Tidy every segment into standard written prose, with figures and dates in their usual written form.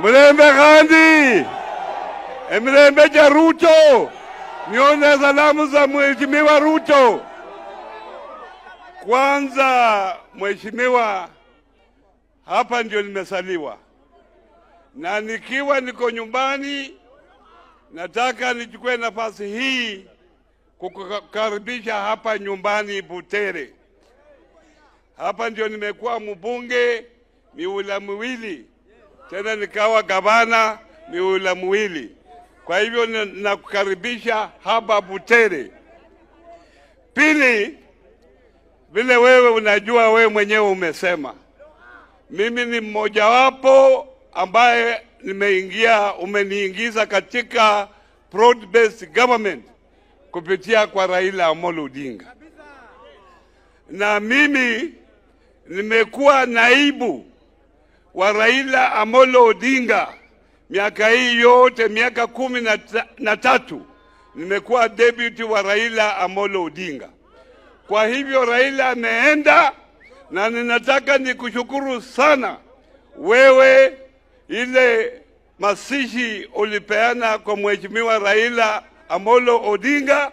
Mlembe Gandhi, mlembe cha Ruto. Nione salamu za Mheshimiwa Ruto. Kwanza Mheshimiwa, hapa ndio nimesaliwa. Na nikiwa niko nyumbani, nataka nichukue nafasi hii kukukaribisha hapa nyumbani Butere. Hapa ndio nimekuwa mbunge miula miwili, tena nikawa gavana miula miwili. Kwa hivyo nakukaribisha hapa Butere. Pili, vile wewe unajua, wewe mwenyewe umesema, mimi ni mmojawapo ambaye umeniingiza katika broad-based government kupitia kwa Raila Amolo Odinga. Na mimi nimekuwa naibu wa Raila Amolo Odinga miaka hii yote, miaka 13 nimekuwa deputy wa Raila Amolo Odinga. Kwa hivyo Raila ameenda, na ninataka nikushukuru sana wewe, ile masishi ulipeana kwa Mheshimiwa Raila Amolo Odinga,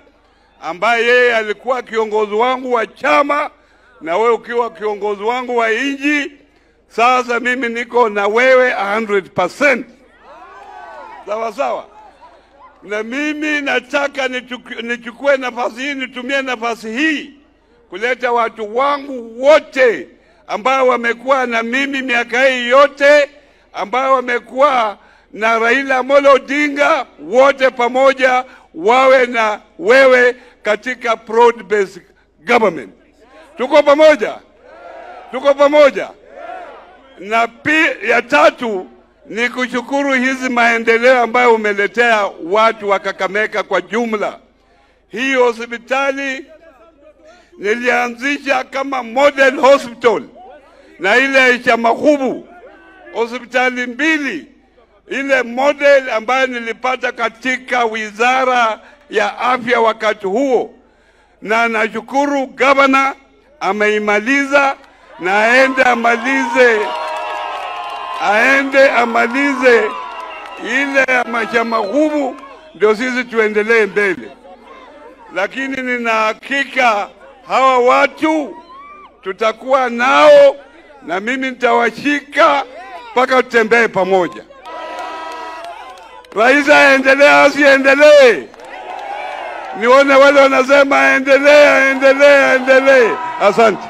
ambaye yeye alikuwa kiongozi wangu wa chama na wewe ukiwa kiongozi wangu wa nchi. Sasa mimi niko na wewe 100%. Sawa sawa. Na mimi nataka nichukue nafasi hii, nitumie nafasi hii kuleta watu wangu wote ambao wamekuwa na mimi miaka hii yote, ambao wamekuwa na Raila Amolo Odinga, wote pamoja wawe na wewe katika broad-based government. Tuko pamoja? Tuko pamoja? Na ya tatu ni kushukuru hizi maendeleo ambayo umeletea watu wa Kakamega kwa jumla. Hii hospitali nilianzisha kama model hospital, na ile ya Mahubu hospitali mbili, ile model ambayo nilipata katika wizara ya afya wakati huo. Na nashukuru governor ameimaliza, na aende amalize ile ya Mahubu, ndio sisi tuendelee mbele. Lakini nina hakika hawa watu tutakuwa nao, na mimi nitawashika mpaka tutembee pamoja. Rais aendelee asiendelee? Nione wale wanasema aendelee, aendelee, aendelee. Asante.